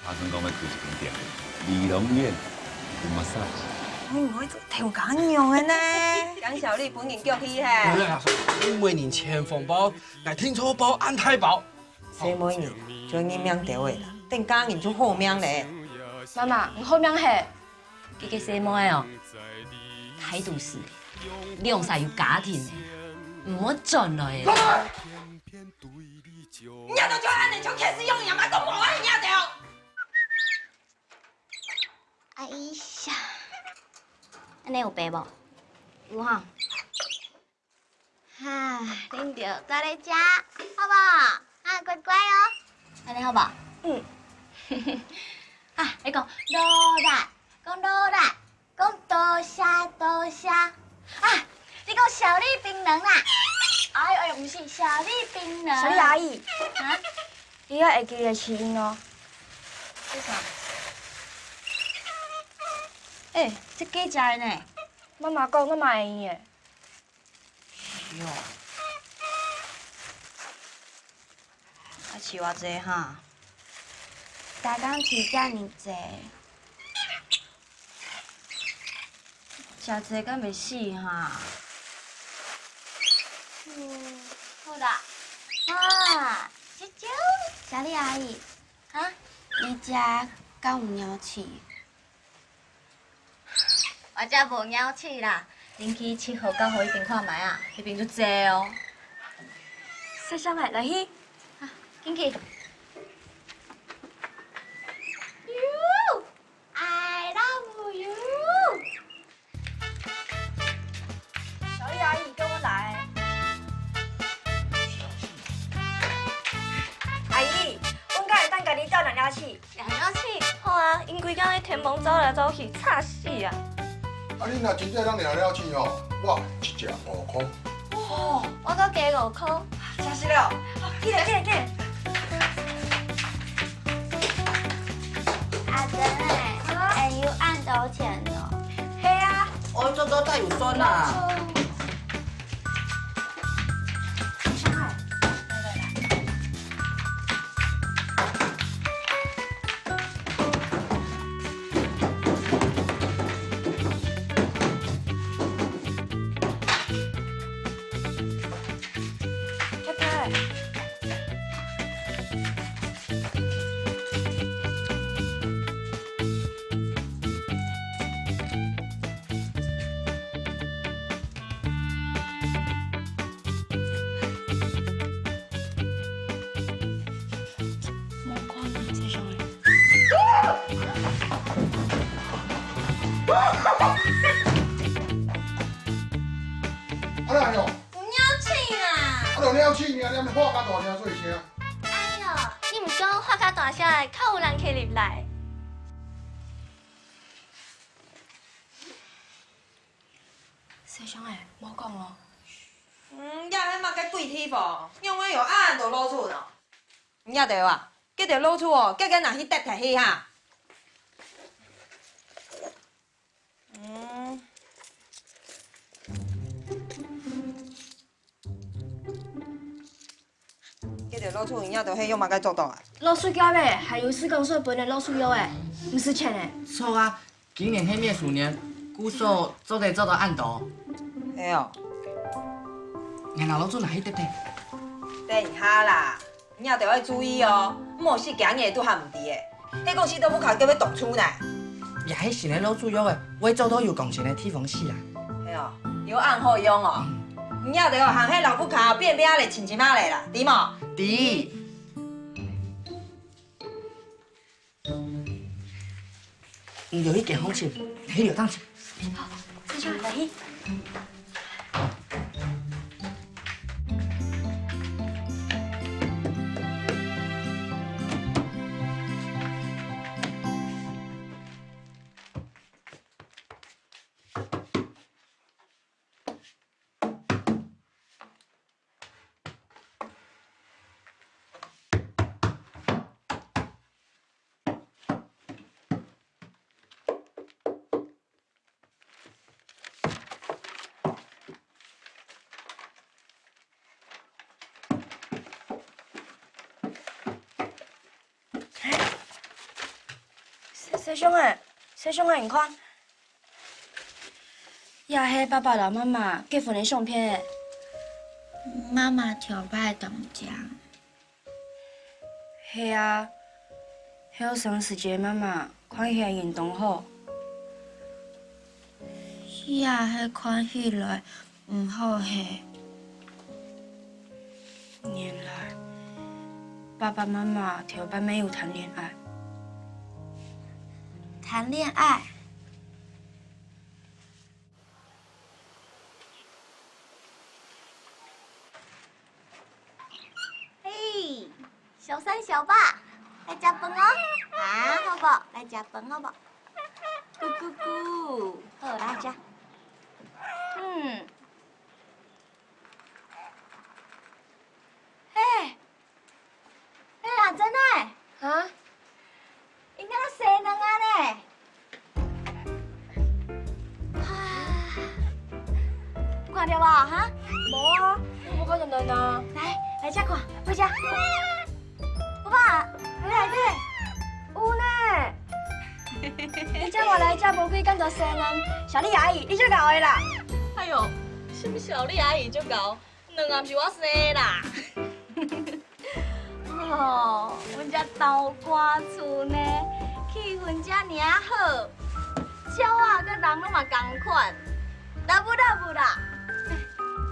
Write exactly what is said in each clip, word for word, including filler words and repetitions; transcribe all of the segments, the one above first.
阿順講要開一間店，美容院，有massage。你毋會做頭家娘的呢？江小麗本人叫去嘿。哎呀，你每年錢紅包，來聽錯包，安太包。細妹人，做人命條的啦，等嫁人就好命咧。媽媽，你好命嘿。這个細妹哦，態度是，兩儕有家庭的，毋好轉來的。你都就恁樣，就開始用人家講無愛你啊，對哦。 哎呀，恁呢有白無？有哈。哈，恁就蹛咧遮，好無？啊，乖乖哦。恁呢好無？嗯。啊，你講勞力，講勞力，講多謝多謝。啊，你講小麗檳榔啦。哎呦哎呦，毋是，小麗檳榔。小麗阿姨。啊？你愛會記得試用哦。這啥？ 欸，這假食的呢？媽媽講，我嘛會用的。喲，啊，試偌濟哈？逐工試遮爾濟，食濟敢袂死哈？嗯，好啦。啊，小姐，小麗阿姨，啊，你遮敢有鳥鼠？ 我遮無鳥鼠啦，恁去七號、九號彼爿看覓啊，彼爿足濟哦。小香仔，來去。啊，緊去。You, I love you。小麗阿姨，跟我來。阿姨，阮敢會當共你鬥兩鳥鼠？ 兩鳥鼠？好啊，𪜶規工佇天棚走來走去，吵死啊！啊，你若真正會當兩鳥鼠哦，我一隻五箍。哦，我閣加五箍。真是了，緊來，緊來，緊來。阿珍欸，會使恁多錢哦？係啊，我做做才有算啊。 啊，哪樣？有鳥鼠啦！啊，有鳥鼠，你按呢喝較大聲做啥？哎喲，你毋講喝較大聲，較有人客入來。 小香欸，莫講哦。嗯，這係麼个鬼地方？仰會有恁多老鼠呢？你兜啊，叫著老鼠哦，遽遽拿去擲忒去哈。嗯。 該條老鼠藥仔係用麼个做到啊？老鼠藥仔，還有市公所分个老鼠藥仔，毋使錢个。著啊，今年係滅鼠年，故所做得做到恁多。係哦。𠊎摎老鼠拿去擲忒。等一下啦，你兜愛注意哦，莫食驚个都還毋知个。 該講死到屋下，叫佢當初呢。也係新个老鼠藥仔，會做到有光線个地方死啊。係哦，有恁好用哦。你兜還係摎屋下變變仔清淨仔咧啦，知無？知。你有一間房間，係有當清。細象仔，細象仔，你看，這係爸爸摎媽媽結婚个相片。媽媽頭擺當靚。係啊，後生時節媽媽看起來人當好。 這係看起來毋好係。原來爸爸媽媽頭擺乜有談戀愛。談戀愛？ 嘿，小三小八，來食飯哦！啊，好無？來食飯好無？咕咕咕，好，來食。嗯。嘿，嘿，阿珍欸，啊？ 𪜶敢若生卵啊呢？啊，有看著無？哈？無啊，我無看著卵啊。來，來遮看，過遮。爸爸，你內底有呢。你遮看來，遮無幾工就生卵，小麗阿姨，你就搞的啦。哎喲，什麼小麗阿姨就搞？ 卵毋是我生的啦。哦，阮遮豆乾厝呢，氣氛遮爾好，鳥仔佮人攏嘛仝款，love love啦，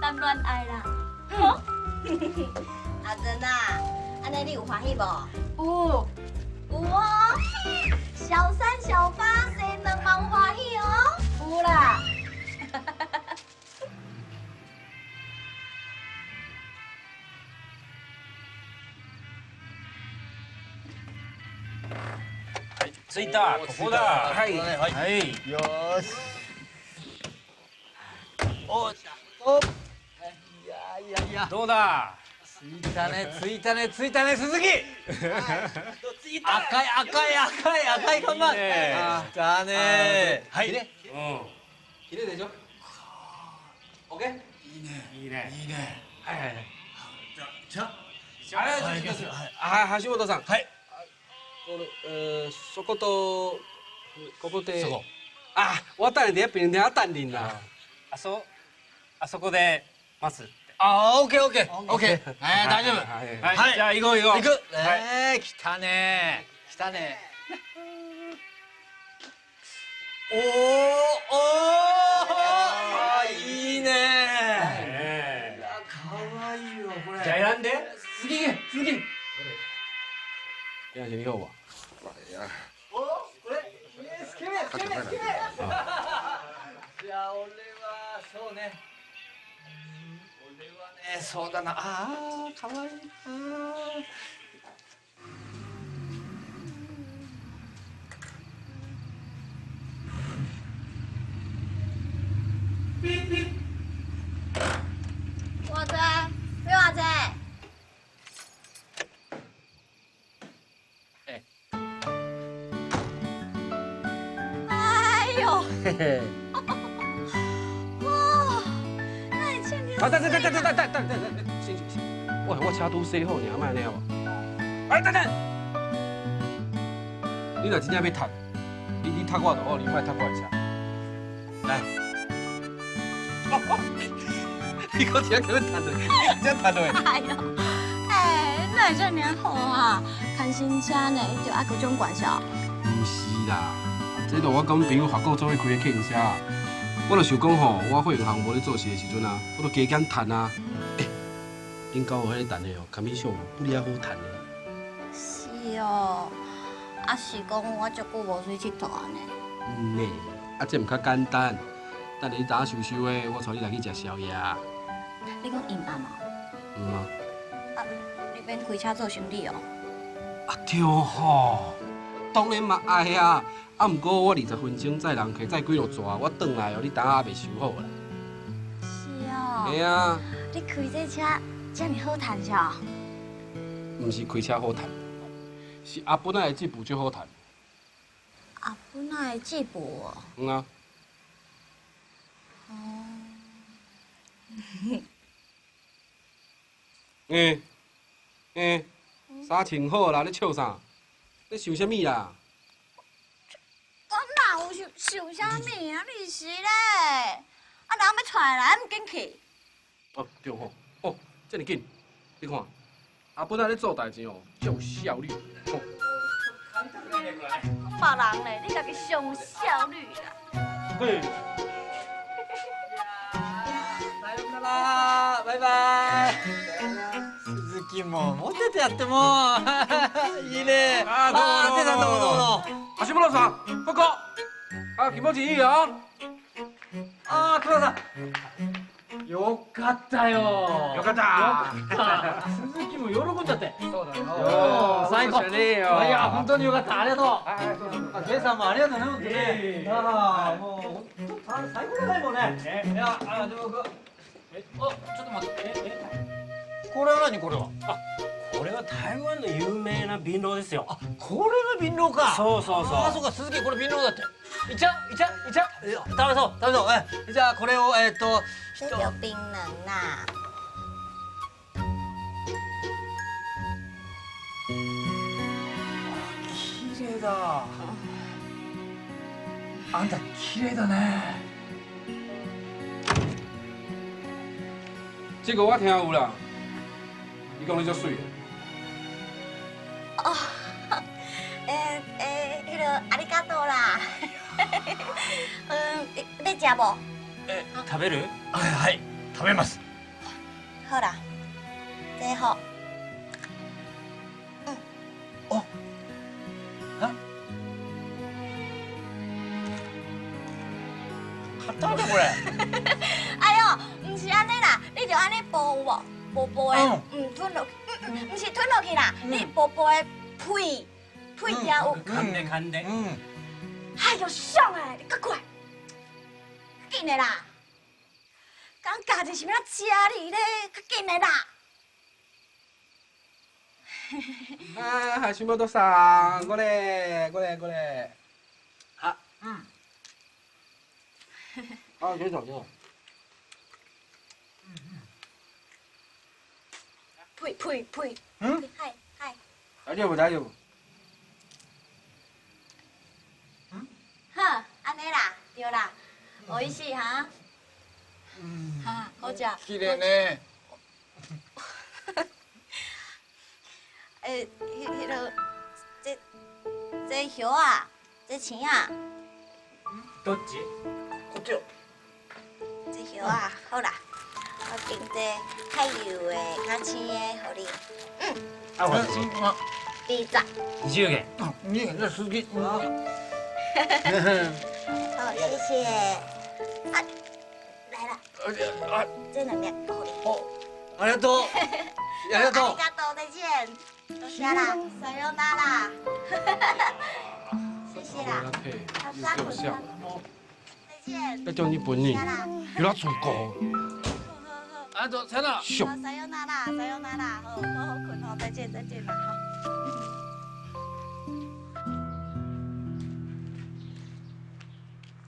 談戀愛啦。吼。阿珍啊，按呢你有歡喜無？有。有哦，小三小八生卵嘛有歡喜哦。有啦。 着いた、ここだ。はい。はい。よーし。お、お。いやいやいや。どうだ？着いたね、着いたね、着いたね、鈴木。赤い、赤い、赤い、赤い看板。いいね。あったね。はい。うん。 きれいでしょ？オッケー？いいね。いいね。いいね。はいはいはい。じゃあ、じゃあ、はい、はい、はい、はい、橋本さん。はい。この、えー、そこと、ここで。そこ。あ、終わったね。出会ってね、あったんでいいんだ。あそ、あそこで待つって。あ、オッケー、オッケー、オッケー。えー、大丈夫。はい、はい、はい。じゃあ、行こう、行こう。行く。はい。えー、来たね。来たね。 おー、おー、あ、いいね。いいね。いや、かわいいわ、これ。じゃあ選んで。次行け、次行け。いや、いいよ。お、これ。いいね、スケベ、スケベ、スケベ。あ。じゃあ、俺は、そうね。俺はね、そうだな。あー、かわいいな。 我在，没有啊，在。哎。哎呦！嘿嘿。哇，那你欠你……啊，等等等等等等等等等，先先先，我我车拄洗好呢，莫按呢好無？哎，等等！你若真正要踢，你你踢我就好，你莫踢我的車。 來。你講這樣可以彈的，你這樣彈的。哎喲，哎，哪會遮爾好啊？牽新車呢，就愛各種關係哦。毋是啦，這个我跟朋友合作做伙開的客運車啊。我就想講吼，我會員行無咧做事的時陣啊，我就加減趁啊。欸，恁兜有彼个陳的哦，堪比上有，不止好趁的。 是哦，啊是講我足久無出去佚佗啊呢。嗯呢，啊這毋較簡單。等下你等下收收咧，我帶你來去食宵夜啊。你講𪜶暗啊？嗯啊。啊，你免開車做生理哦。啊對吼，當然嘛愛啊。 啊毋過我二十分鐘載人客載幾若逝，我轉來哦，你等下猶未收好啦。是哦。嘿啊。你開這車遮爾好趁是哦？毋是開車好趁，是阿本仔的吉普足好趁。阿本仔的吉普哦？嗯啊。哦。欸，欸，衫穿好啦，咧笑啥？咧想啥物啦？想啥物啊，你是咧？啊，人欲出來啦，毋緊去。哦，對吼。哦，遮爾緊，你看，阿伯仔咧做代誌哦，真有效率。哦。講別人咧，你家己上有效率啦。嘿。さよなら、バイバイ。鈴木も、もうちょっとやっても。いいね。あ、どうも、あ、どうも、どうも、どうも。橋本さん、ここ。あ、気持ちいいよ。あー、トラさん。よかったよ。よかった。よかった。鈴木も喜んじゃって。そうだよ。おー、最高。そうじゃねえよ。いや、本当によかった。ありがとう。はい、はい、そうそうそう。あ、ケイさんもありがとうね、本当ね。いえいえいえ。あー、もう、本当、最高だね、もうね。ね。いや、あ、でも、僕、え、あ、ちょっと待って。え、え、これは何、これは？あ、これは台湾の有名な檳榔ですよ。あ、これが檳榔か。そうそうそう。あー、そうか、鈴木、これ檳榔だって。いっちゃう？いっちゃう？いっちゃう？いや、食べそう、食べそう。え、じゃあこれを、えーっと、一、这就冰冷啦。あ、綺麗だ。あんた、綺麗だね。这个我听有啦，伊讲你足媠的。哦，诶，诶，迄个，ありがとう啦。嗯，你，你食无？え、食べる？はい、はい、食べます。好啦，这好。嗯。 哦。啊？硬的これ。哎哟，毋是安尼啦，你就安尼薄有无？薄薄的，嗯。嗯，吞落去，嗯，嗯，毋是吞落去啦，嗯。你薄薄的呸，呸掉有。嗯，うん、かんで、かんで。うん。哎哟，上来，你赶快，緊的啦！講家己是要食你咧，較緊的啦！ 啊，橋本さん，过来，过来，过来。啊，嗯。啊，请坐，请坐。呸，呸，呸。嗯？嗨，嗨。大丈夫，大丈夫。 好，安尼啦，对啦，美味しい哈。嗯。哈，好食。きれいね。诶，迄，迄个，这，这葉啊，这青啊。どっち？こっちよ。 这葉啊，好啦，我揀这较幼的、较青的，互你。嗯。啊，我是。嗯，嗯。二十。二十个。啊，你那司机。好。好，谢谢。啊，来啦。而且，啊。这两粒，互你。哦，ありがとう。ありがとう。ありがとう，再见。 多谢啦，さよなら。谢谢啦。再见。要叫日本人，有那足够。啊，走，走了。秀。好，さよなら，さよなら，好，好好困哦，再见，再见啦，好。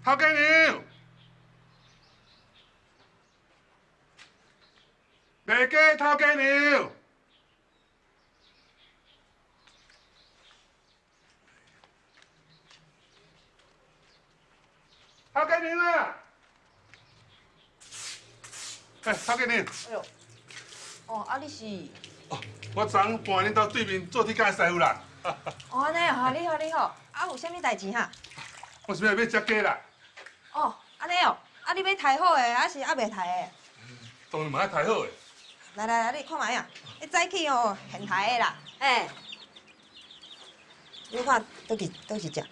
头家娘，卖鸡头家娘。 头家娘啊！嘿，头家娘。哎哟，哦，啊，你是？哦，我昨昏搬恁兜对面做鐵工的師傅啦。哦，安尼哦，你好，你好。啊，有啥物代志哈？我是要买只鸡啦。 哦，安尼哦，啊，你要刣好的，抑是猶未刣的？當然嘛愛刣好的。來來來，你看覓啊，你早起哦，現刣的啦。嘿。你看，倒去，倒去食。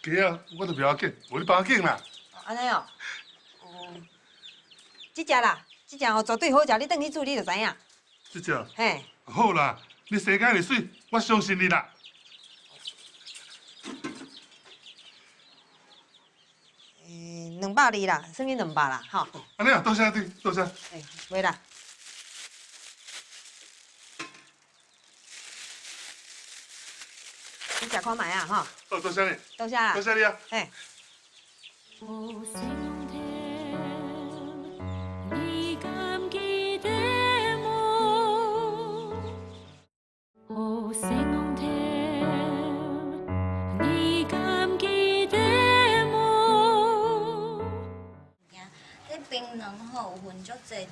雞啊，我都袂要緊，無你幫我揀啦。哦，安尼哦。嗯，這隻啦，這隻哦，絕對好食，你轉去煮你就知影。 這隻？嘿。好啦，你生甲爾媠，我相信你啦。欸，兩百二啦，算你兩百啦，吼。哦，安尼啊，多謝你，多謝。欸，袂啦。你食看覓啊，吼。哦，多謝你。多謝啦。多謝你啊。嘿。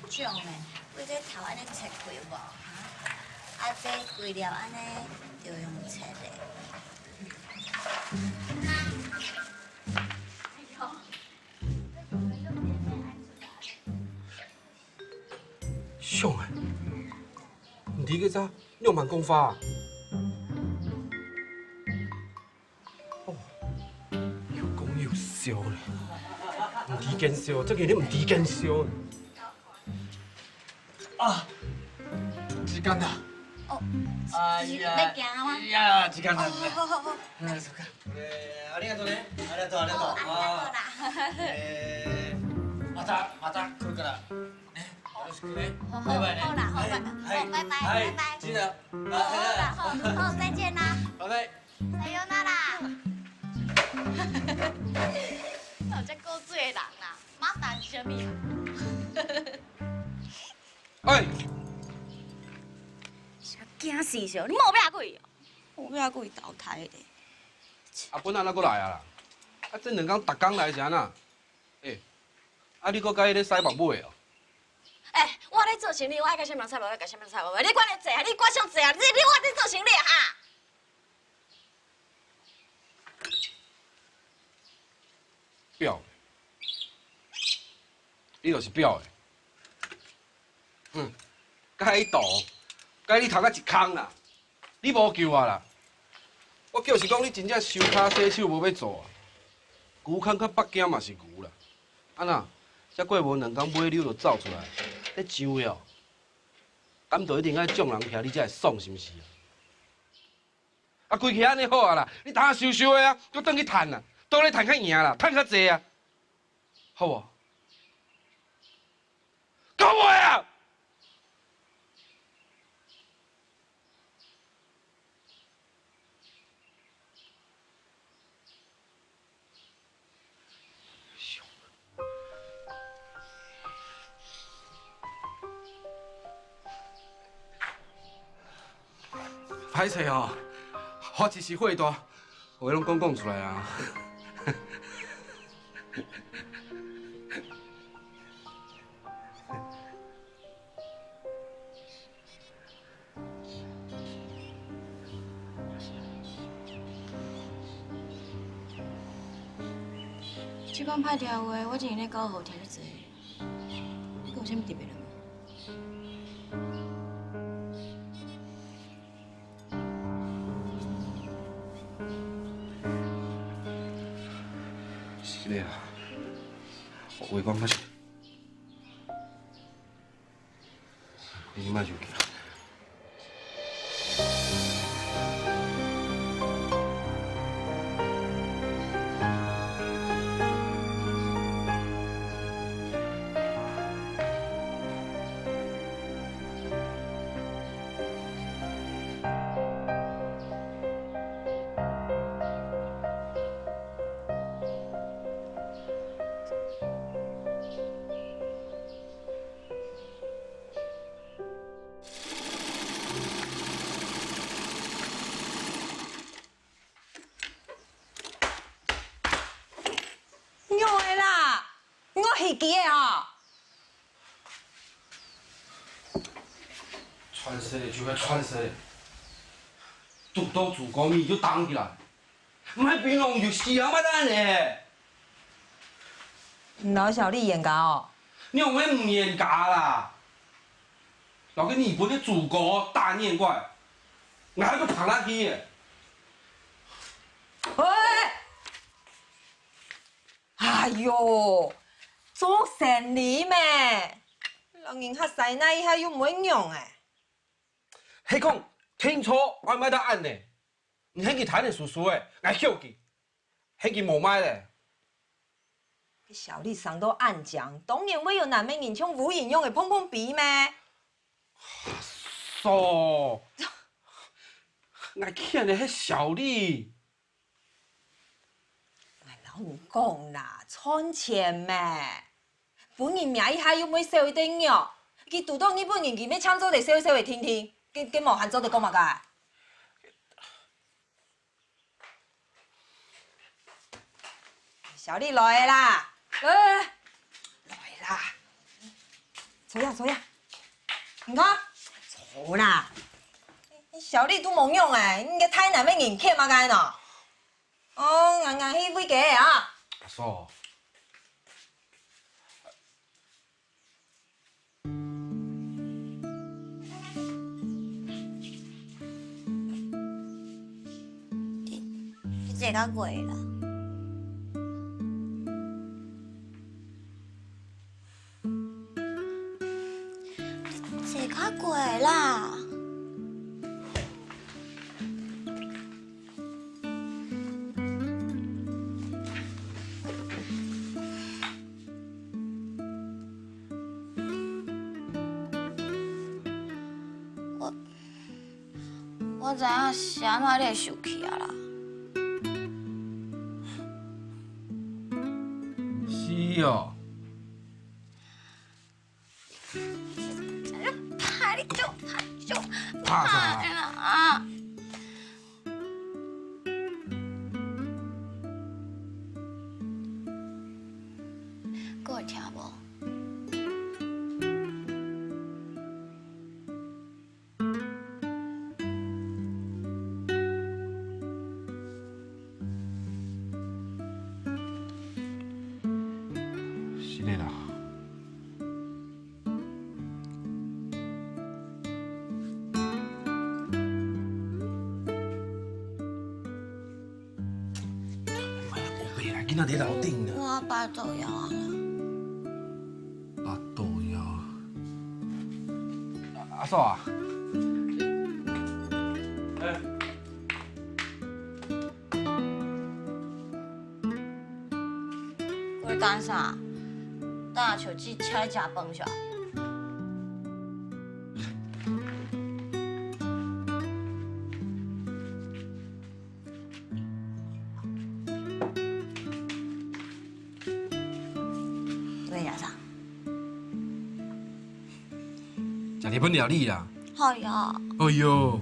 種个，為這頭按呢切開無？哈？啊，這規條按呢就用切个。想啊，你這隻仰般講法啊？ 哦，又講又笑呢。毋知見笑，這个你毋知見笑呢。啊，時間啦。哦，哎呀，時間啦。哎呀，時間啦。哦，好，好，好。哎，そうか。えー、ありがとうね。ありがとう、ありがとう。あ、ありがとうな。えー、また、また来るから。ね、よろしくね。好，好，バイバイね。好啦，好，拜拜。はい、はい、好，拜拜，はい、拜拜。じゃあ、好啦，好，好，再見啦。拜拜。 さようなら。哪有遮古錐的人啦？麻煩是啥物啊？哎，驚死小，你莫壁鬼哦！我壁鬼投胎的。啊，本來哪過來啊啦？啊，這兩工逐工來是按怎？哎，啊，你閣佮伊咧使目尾哦？哎，我咧做生理，我愛佮啥物人使目尾，佮啥物人使目尾，你管你濟啊，你管傷濟啊，你你我咧做生理啊哈！ 表的，你就是表的。哼，該你賭，該你頭殼一空啦，你無救啊啦！我叫是講你真正收跤洗手無欲做啊，牛牽到北京嘛是牛啦。啊那，才過無兩工尾溜就走出來，咧上位哦，敢就一定愛眾人徛你才會爽是毋是啊？ 啊，規氣按呢好啊啦，你等下收收的啊，閣轉去趁啊，倒咧趁較贏啦，趁較濟啊，好無？講話啊！ 歹勢哦，我一時火大，話攏講講出來啊。 這款歹聽話，我真經咧教好聽足濟。你有啥物特別的無？是咧啊，我話講較實 你莫生氣。 仰會啦？我係佢个吼！傳說个就係傳說个，堵到豬哥尾就當起來，莫檳榔就死啊，莫恁呢！你摎小麗冤家哦？你仰會毋冤家啦？ 摎該日本个豬哥打冤家，𠊎還過捧佢去个。喂！哎喲，做生理咩？摎人客使耐一下又毋會仰仔。係講，聽錯，𠊎毋會得恁呢。你喊佢聽个輸輸个，𠊎曉佢。 喊佢無賣咧。該小麗生到恁靚，當然會有男仔人像烏蠅樣个碰碰鼻咩？傻，𠊎譴个係小麗。𠊎摎你講啦，賺錢咩？分人摸一下又毋會少一垤肉，佢堵到日本人，佢乜淨做得笑笑仔定定，該該無閒做得講麼个？ 小麗來啦，來，來啦。坐呀，坐呀。你看，坐啦。小麗都無用哎，你个太奶妹人欠嘛該喏。哦，硬硬去喂雞啊。阿嫂，你，你坐較過啦。你坐較過啦。 我，我知影是按怎你會受氣啊啦。是哦。 拍，你就拍，就拍啊！閣會聽無？ 是的啦。哎呀，寶貝啦，囡仔佇樓頂呢。我腹肚枵啊。 腹肚枵。阿嫂啊。欸。你等啥？等下就去請你食飯去啊。 你欲食啥？食日本料理啦。好呀。哎喲。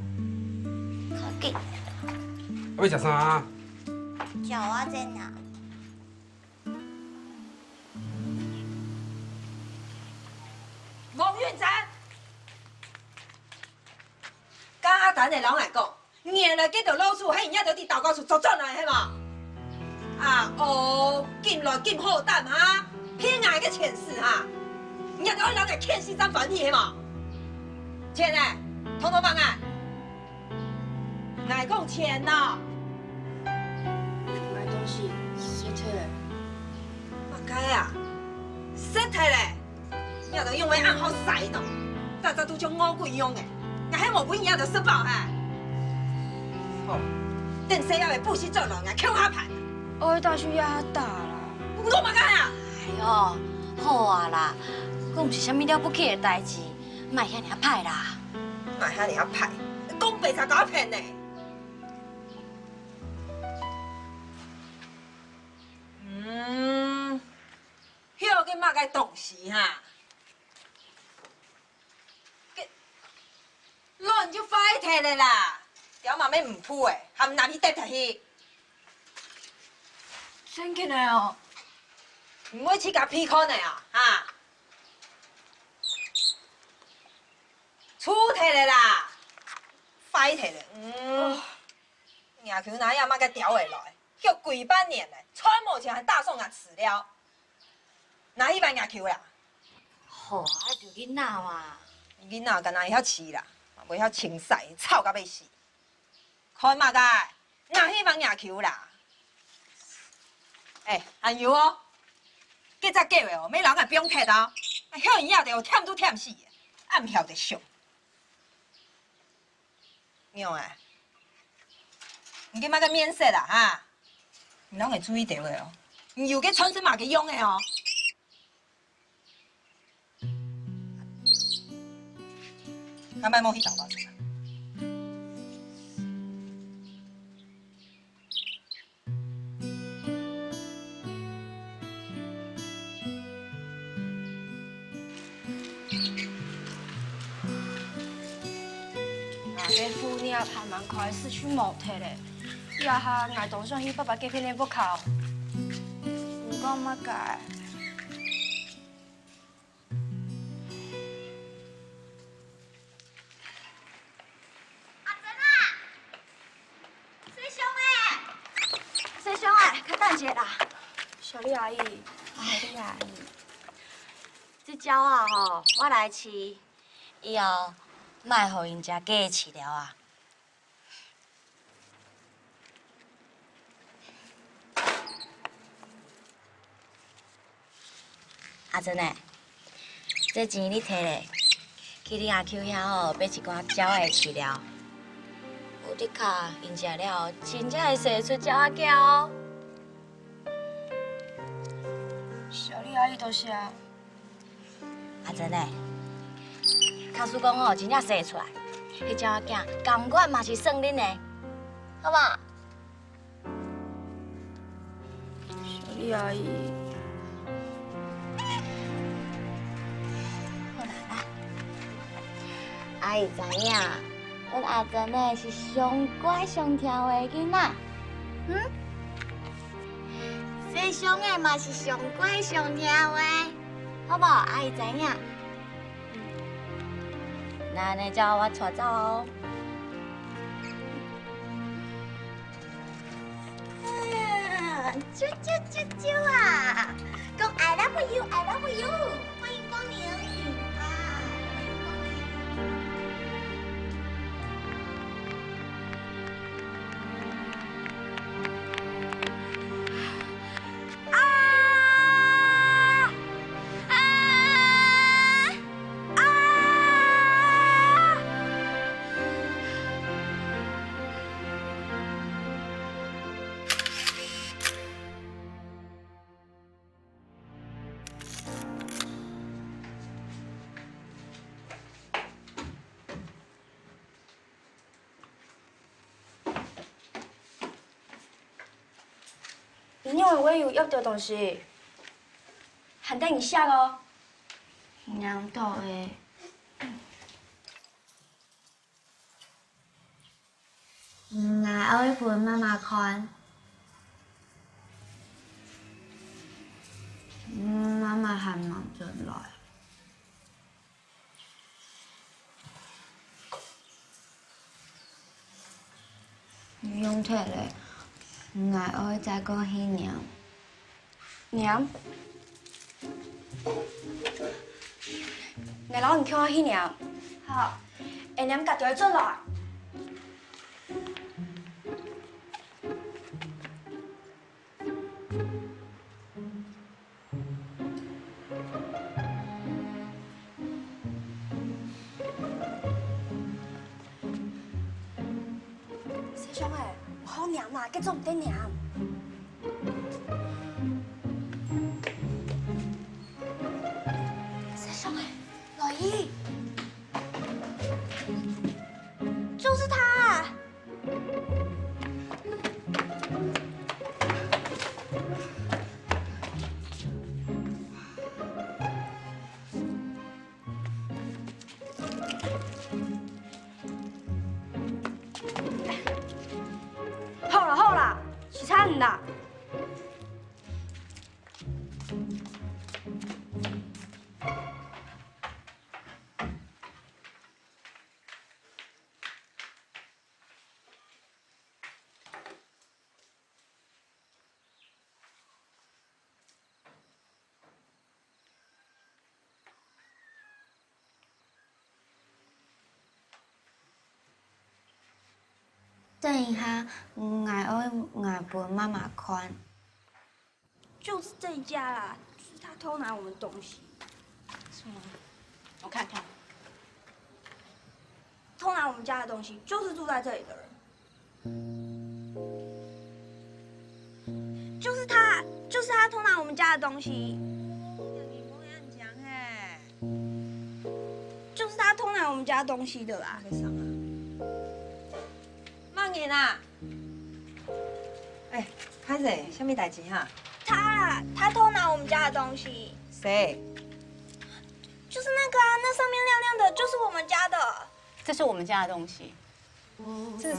快緊。啊，欲食啥啊？叫我煎啊。王運成，敢單个摎𠊎講， 原來這條老鼠係你兜對投稿處捉轉來係無？啊哦，緊來緊好膽哈，騙𠊎个錢時哈，你兜愛摎𠊎欠死才歡喜係無？錢呢？通通還𠊎！𠊎講錢喏！買東西，食忒咧。麼个啊？食忒咧？ 你兜用个恁好使喏，逐隻都像餓鬼樣个，𠊎還無分你兜食飽嘿。好，等細阿妹補習轉來，𠊎共下辦。愛打就共下打啦。你講麼个啊？哎喲，好啊啦，講毋係啥物了不起个代誌，莫遐爾歹啦。莫遐爾歹，講白賊搞騙呢。嗯。 曉得麼个東西哈？該卵就壞忒咧啦！條媽乜毋吐欸，還毋拿去擲忒去？真个呢哦！毋會自家鼻看个啊？哈？臭忒咧啦！壞忒咧！嗯。 若舅哪有麼个釣會來，畜幾百年咧，賺無錢還打爽𠊎飼料。拿去還若舅啦。好啊，就囡仔嘛。囡仔敢若會曉飼啦，嘛會曉清屎，吵甲欲死。看麼个？拿去還若舅啦。欸，還有哦，這隻狗仔哦，乜摎𠊎放忒哦，啊，曉得你兜哦，忝都忝死，也毋曉得想。 仰欸？你這麼个面色啊，哈？你摎𠊎注意兜仔哦，你有个穿成麼个樣仔哦？該莫去找我。 啊，該副呢，還蠻快，失去無忒咧。這下𠊎當想去爸爸該片个屋下。你講麼个？哎，較等一下啦。小麗阿姨，小麗阿姨，這鳥仔吼，我來飼，以後莫予𪜶食假的飼料啊。 阿珍欸，這錢你提咧，去恁阿舅遐吼，買一寡鳥仔飼料。有的確，𪜶食了，真正會生出鳥仔囝哦。小麗阿姨多謝啊。阿珍欸，假使講吼，真正生出來，彼鳥仔囝，仝款嘛是算恁的，好無？ 小麗阿姨。好啦啦，阿姨知影，阮阿珍呢是上乖上聽話的囡仔，嗯？細香仔嘛是上乖上聽話，好無？阿姨知影。嗯。那恁呢，照我𤆬走哦。 啊，啾啾啾啾啊！講 I love you, I love you，歡迎光臨啊！歡迎光臨。啊！啊！啊！ 你仰會有擛著東西？還等你食哦。黏土的。𠊎愛分媽媽看。媽媽還吂轉來。 你用忒咧，𠊎愛再過去黏。黏？𠊎摎你共下去黏。好。會黏甲就愛轉來。 細香仔，毋好黏啦，該做毋得黏。細香仔，來去。就是他啊！ 好啦好啦，是差你啦。 等一下，𠊎愛拿分媽媽看。就是這一家啦，就是他偷拿我們東西。什麼？我看看。偷拿我們家的東西，就是住在這裡的人。 就是他，就是他偷拿我們家的東西。你莫恁樣講嘿。就是他偷拿我們家的東西的啦。麼个人啊？麼人啊？哎，歹勢，啥物代誌哈？他啦，他偷拿我們家的東西。誰？就是那個啊，那上面亮亮的，就是我們家的。這是我們家的東西。 這个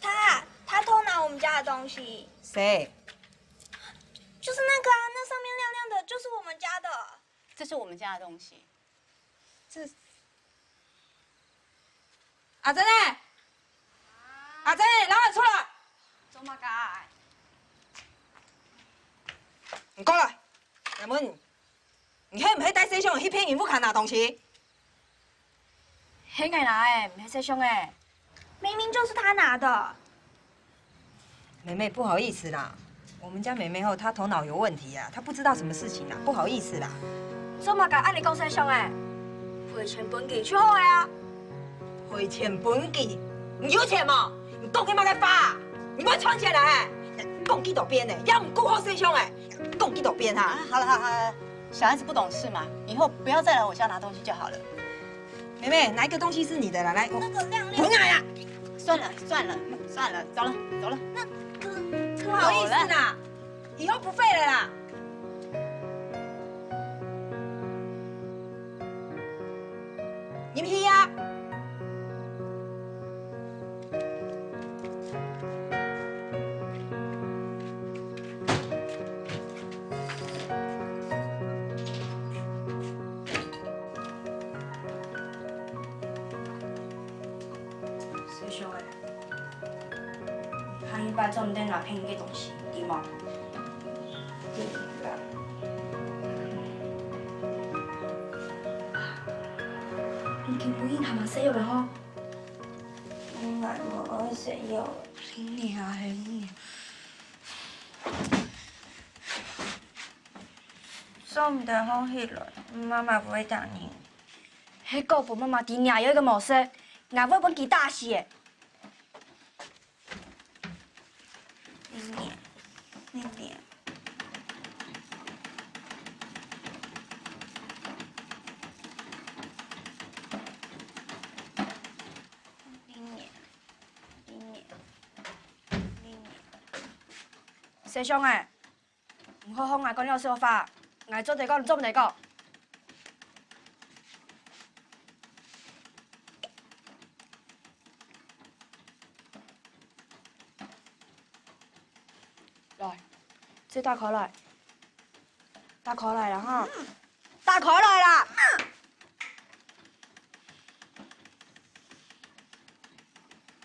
他，他偷拿我們家东西。谁？就是那个啊，那上面亮亮的，就是我们家的。这是我们家的东西。这……阿珍欸，阿珍欸，拿出来！做么个？你过来，来问你，你是不是带世雄去骗人屋下拿东西？ 係𠊎拿个，毋係世雄个。明明就是他拿的。妹妹，不好意思啦，我们家妹妹吼，她头脑有问题啊，她不知道什么事情啊，不好意思啦。做麼个恁樣講世雄个？賠錢分佢就好个啊。賠錢分佢？你有錢無？你講个麼个話啊？你會賺錢啊？講幾多遍呢？也毋顧好世雄个，講幾多遍哈？啊，好了好了好了，小孩子不懂事嘛，以后不要再来我家拿东西就好了。 妹妹，哪一个东西是你的啦？来，我那个亮亮。不拿呀！算了算了算了，走了走了。那个，不好意思啦，以后不会了啦。你们去呀。世雄欸，下一擺做毋得拿別人个東西，知無？知啦。啊，你今晡日還吂洗浴个吼？𠊎無愛洗浴。你娘啊，你娘！ 做毋得䟘起來，媽媽毋會打你。係講分媽媽知若有一個無事，𠊎會分佢打死个。你娘，你娘。你娘，你娘，你娘。世雄欸， 毋好學𠊎講這笑話，𠊎做得講，你做毋得講。來，這打開來，打開來啦哈，打開來啦！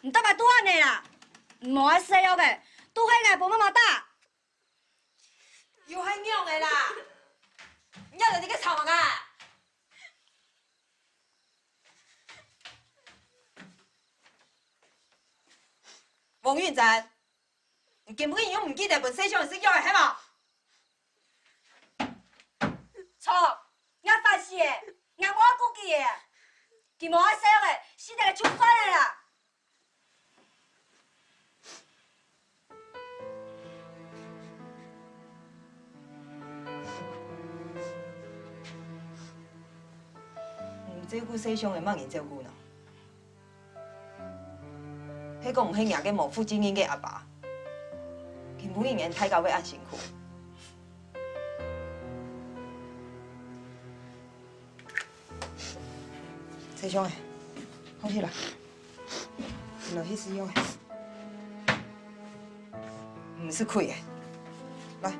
你做麼个恁樣啦？無愛洗浴个，都係𠊎分媽媽打。 又係仰仔啦？你這下在該吵麼个？王運珍，你今晡日又毋記得分細小人食藥仔係無？錯，𠊎煩死咧，𠊎無愛顧佢咧，佢無愛細小人，死忒了就算了啦。 毋照顧細小人，麼人照顧呢？係講毋係若个無負責任个阿爸，今晡日大家會恁辛苦。 細小人，䟘起來，來去使用。毋使開个，來。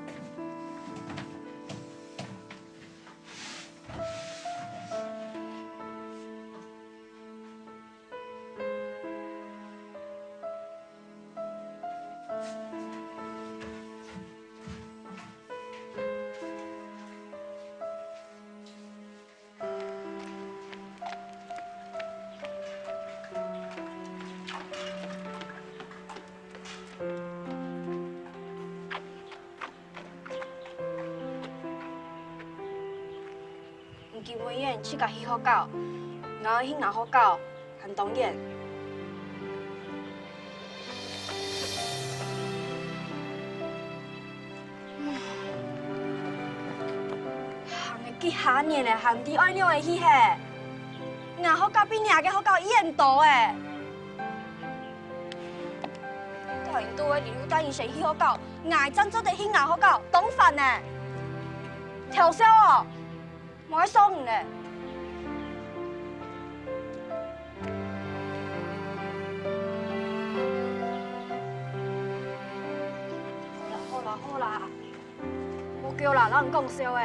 你今晡日自家去學校，𠊎愛去𠊎學校行動演。行了幾下年了，還毋知愛仰仔去係？𠊎學校比若个學校遠多欸！ 大人都會一路帶你先去學校，𠊎正做得去𠊎學校，當煩呢！偷笑哦，無愛笑你呢！夠啦，摎你講笑个。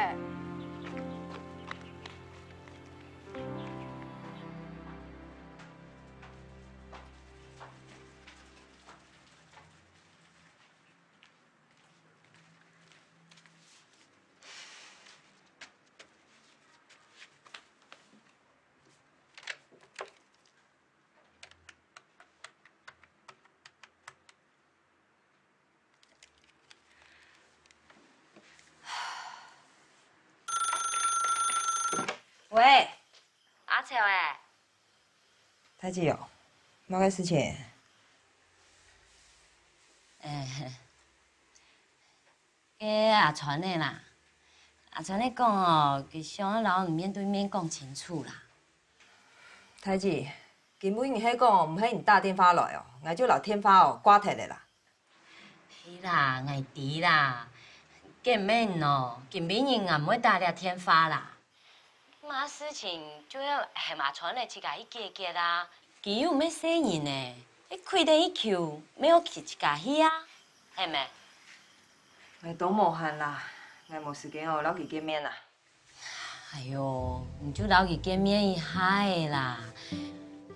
喂，阿超欸。大姊哦，麼个事情？欸，該阿川仔啦，阿川仔講哦，佢想愛摎你面對面講清楚啦。大姊，今晡日係講毋係你打電話來哦，𠊎就摎電話哦掛忒了啦。 係啦，𠊎知啦。根本哦，今晡日𠊎毋會打這電話啦。麼事情就愛喊阿川仔自家去解決啊。佢又毋係細人仔，一跪等一求，乜愛佢自家去啊，係無？𠊎當無閒啦，𠊎無時間哦，摎佢見面啦。 哎喲，你就摎佢見面一下仔啦。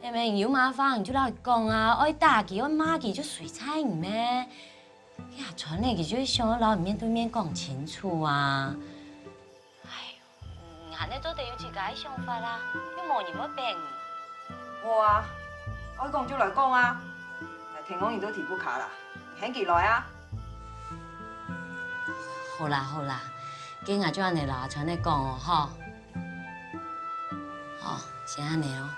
係無，有麼話你就摎佢講啊，愛打佢，愛罵佢就隨在你咩。該阿川仔佢就係想愛摎你面對面講清楚啊。哎喲，你恁仔做得有自家个想法啦，又無人會逼你。無啊，愛講就來講啊，𠊎聽講你都聽毋下啦，你喊佢來啊。 好啦好啦，該𠊎就恁仔摎阿川仔講哦，吼。好，先恁仔哦。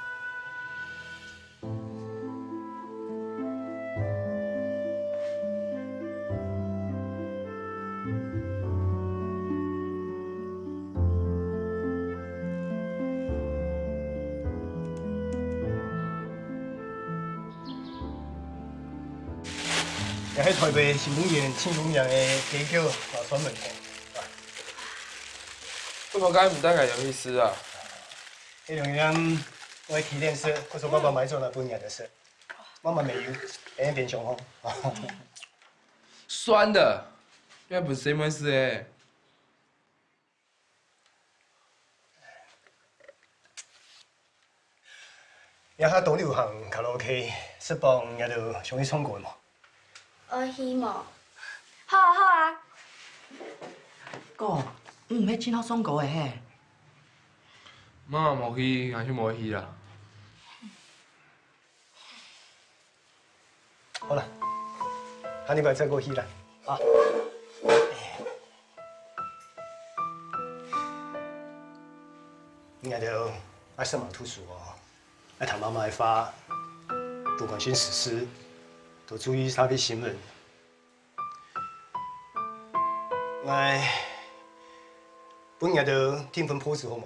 這係臺北新聞界盡有名个雞腳摎川味鍋。啊，做麼个毋帶𠊎兜去食啊？該兩樣愛提前食，可是爸爸買轉來分𠊎兜食。媽媽沒有，愛變相吼。酸的，這毋係細妹食个。 這下當流行卡拉OK，食飽𠊎兜想去唱歌無？愛去無？好啊，好啊。哥，你毋係盡好唱歌个嘿？媽無去，𠊎就無去啦。 好啦，下禮拜再過去啦。啊。你兜愛煞猛讀書哦，愛聽媽媽个話，多關心時事，多注意社會新聞。𠊎分你兜訂份報紙好無？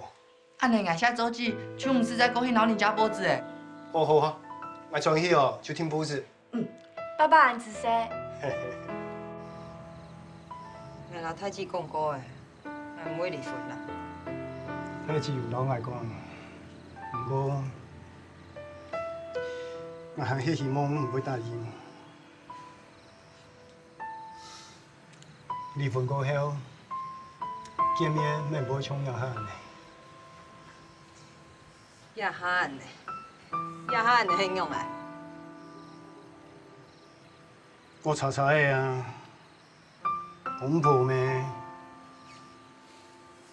恁仔𠊎寫週記就毋使再過去摎人借報紙了。好好好，𠊎轉去哦就訂報紙。嗯，爸爸恁仔細。𠊎摎大姊講過了，𠊎毋會離婚啦。大姊有摎𠊎講，毋過𠊎還係希望你毋會答應。 離婚過後，見面乜毋會像這下恁仔。這下恁仔，這下恁仔係仰仔？過差差仔啊，公婆咩，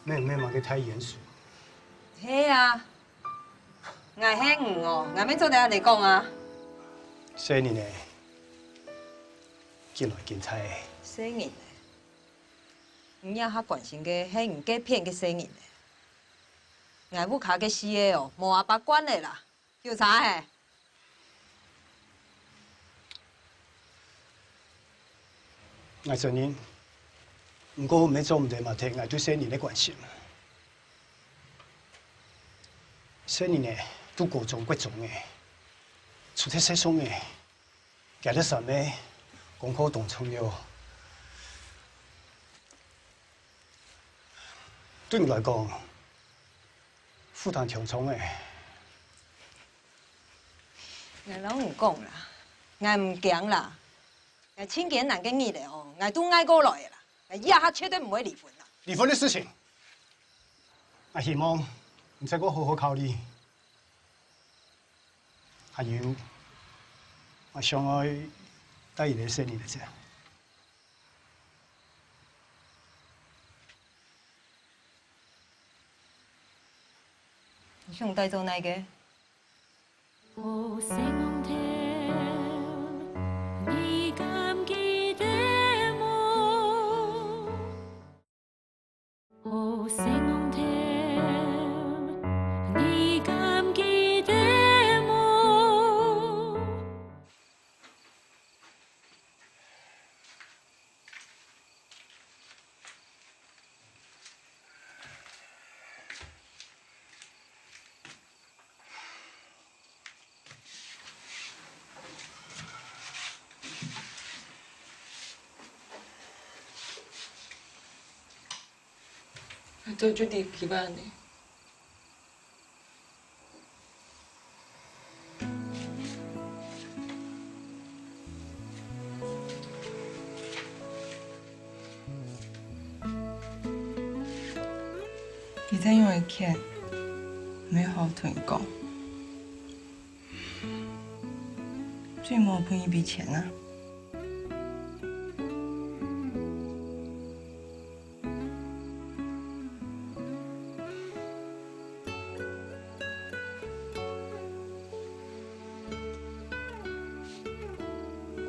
乜毋係麼个大冤仇。係啊， 𠊎係你哦，𠊎乜做得恁仔講啊。細人仔，緊來緊大。細人仔，你這下關心个係你該片个細人仔。𠊎屋下个四个哦，無阿爸管了啦，有差係？ 𠊎承認，毋過毋係做毋得抹忒𠊎對細人个關心。細人仔，讀高中、國中个，除忒世上个，佢兜三个功課當重要。對你來講，負擔當重个。 𠊎摎你講啦，𠊎毋驚啦。𠊎盡艱難个日仔哦，𠊎都挨過來个啦。𠊎這下絕對毋會離婚啦。離婚个事情，𠊎希望你再過好好考慮。還有，𠊎想愛帶你來識你个姐。你想帶走哪个？ 早就知佢會恁呢。 佢正用个譴，毋會好同你講，所以無分你筆錢啊。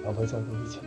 老板，再多一钱。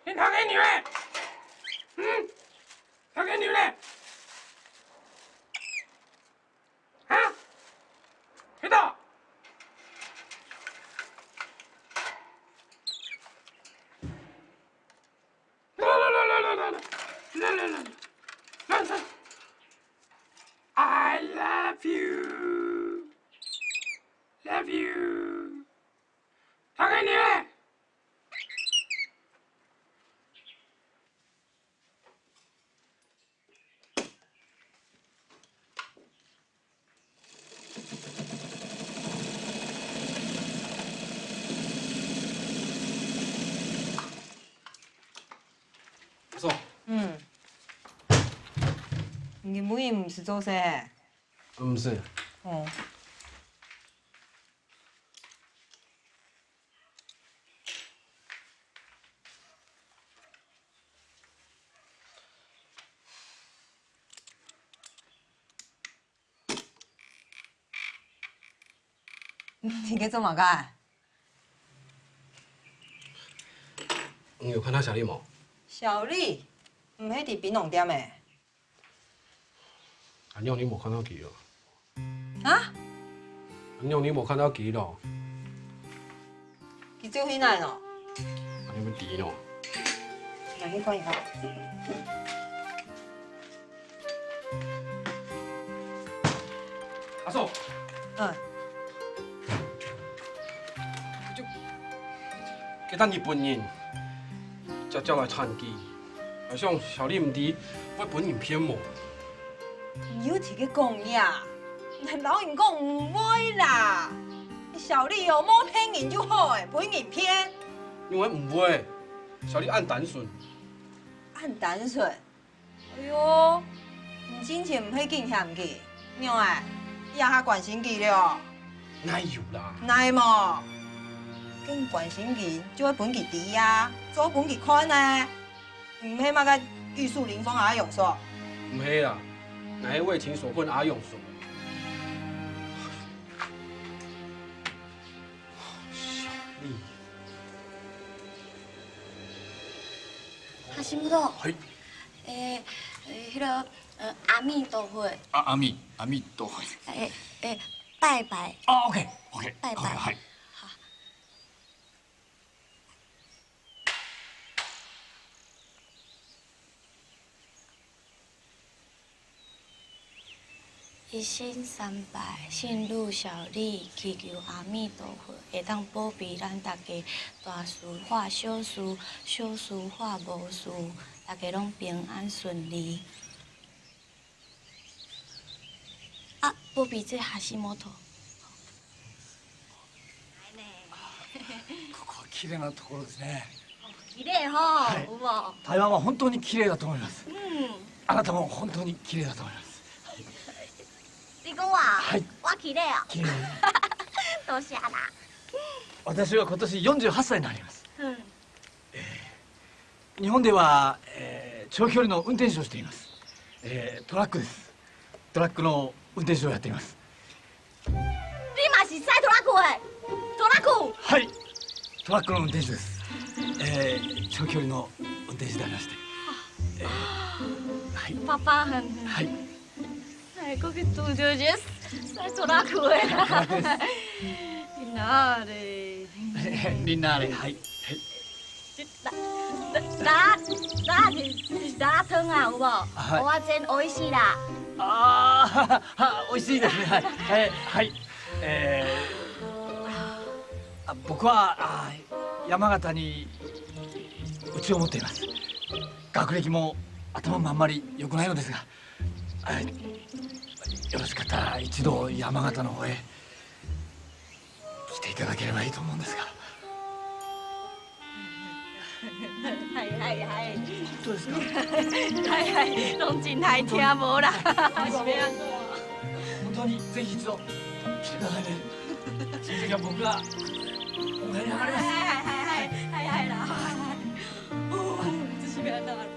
你讀个牛仔，嗯，讀个牛仔，啊？去到。來來來來來來來來來來來。I love you, love you。讀个牛仔。 阿嫂。嗯。你今晡日毋使做事？毋使。哦。 你該做麼个？你有看到小麗無？小麗？毋係在檳榔店个。 恁樣你無看到佢哦？啊？恁樣你無看到佢咯？佢走去哪咯？恁樣毋知咯。來去看一下。阿嫂。嗯。 該隻日本人，接接來纏佢，𠊎想小麗毋知會分人騙無？你又在該講呀？𠊎摎你講毋會啦！小麗哦，無騙人就好欸，分人騙。仰會毋會？小麗恁單純。恁單純？ 哎喲，你進前毋係緊嫌佢，仰仔，這下關心佢了？哪有啦？哪無？緊關心佢，就愛分佢知啊，做分佢看呢。毋係麼个玉樹臨風阿勇說。毋係啦，𠊎係為情所困阿勇說。小麗。橋本。はい。えー、えー、彼、えー、阿彌陀佛。あ、阿彌、阿彌陀佛。えー、えー、拜拜。あ、オッケー、オッケー。拜拜。はい、はい。一生三拜，聖女小麗祈求阿彌陀佛，會當保庇咱大家，大事化小事，小事化無事，大家攏平安順利。 あ、保庇橋本。ここは綺麗なところですね。お、きれい、はい。有無？台湾は本当に綺麗だと思います。うん。あなたも本当に綺麗だと思います。你講我？はい。我きれいや。きれい。多謝啦。私は今年よんじゅうはっさいになります。うん。 日本では、えー長距離の運転手をしています。えートラックです。トラックの運転手をやっています。你嘛是駛トラック的？トラック？はい。トラックの運転手です。えー長距離の運転手でありまして。えーはい。パパ。はい。 外国人就是在做那苦的。你哪里？你哪里？嗨，嗨。拉，拉，拉，拉，拉汤啊，有無？はい。蚵仔煎美味しい啦。あー、美味しいですね。はい。えー、はい。えー、あ、僕は、あ、山形に家を持っています。学歴も頭もあんまり良くないのですが、 はい。よろしかったら一度山形の方へ来ていただければいいと思うんですが。はいはいはい。どうですか？はいはい。攏真害聽無啦。本当にぜひ一度来てくださいね。その時は僕がお迎えに上がります。はいはいはいはいはいはい。おお、めっちゃ知らなかった。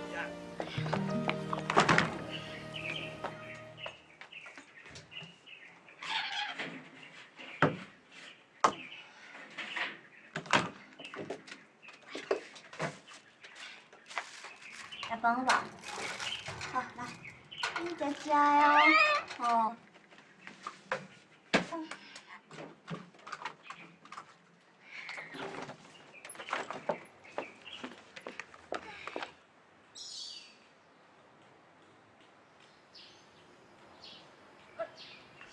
來幫我吧。好，來，你姐姐哦。哦。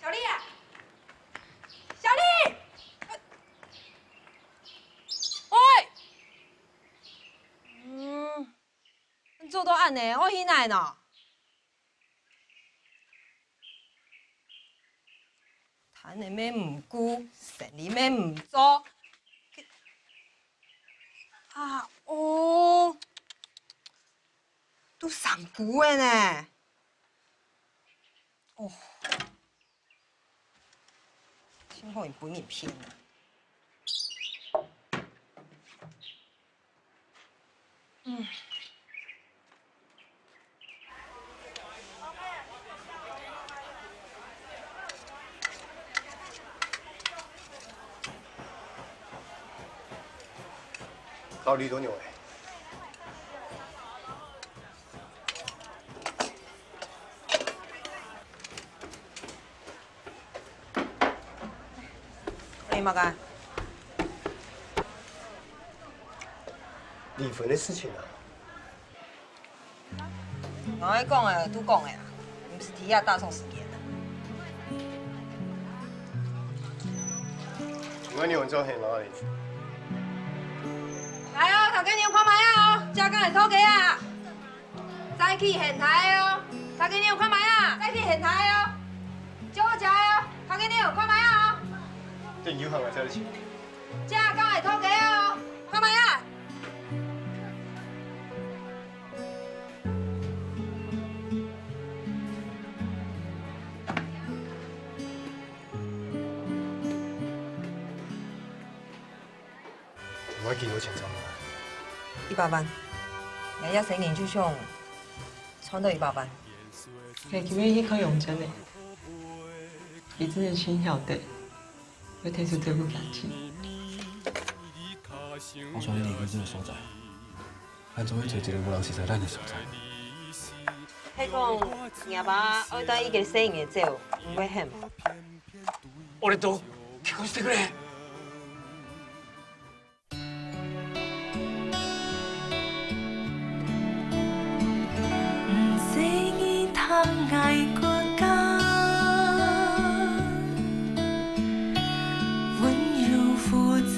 小麗啊！小麗！喂！嗯，你做到恁呢，愛去哪呢？ 攤仔乜毋顧，生理乜毋做。啊，哦，都生菇个呢。哦，真好分人騙啊！ 嗯。到底多久了？ 你麼个？離婚个事情啊。𠊎愛講个都講了啊，毋使在這打爽時間啊。𠊎仰會做得來？來哦，頭家娘看覓啊哦，這間係頭家啊！ 再去現代哦，頭家娘看覓啊！再去現代哦，就好食哦，頭家娘看覓啊哦！這有行啊，這裡請。這間係頭家哦，看覓啊！我愛幾多錢償還？一百萬。𠊎這生日就想賺到一百萬。𠊎今晡日去看楊真呢，佢真个盡曉得，愛𢯭手照顧家己。我想你離開這个所在，咱做伙揣一个無人熟似咱个所在。係講，若爸愛帶一个細人仔走，毋會嫌嗎？俺と結婚してくれ。 毋使你談𠊎國家，溫柔父子，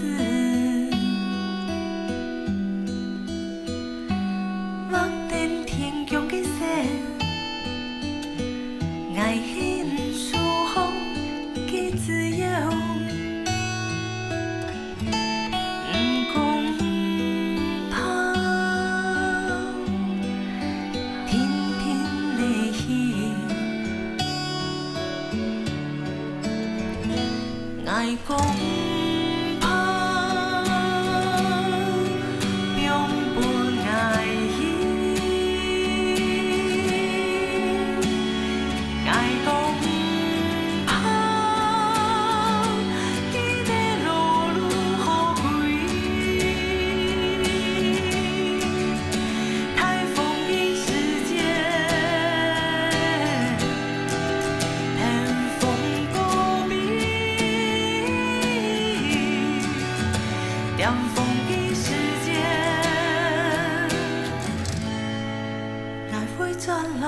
畫等天疆个線，𠊎係你手項个自由。 毋講毋怕，定定來去。𠊎講毋怕，放分𠊎去。 𠊎講毋怕，記得路路好歸。大風个時節，聽風告別。恬風个時節，𠊎會轉來。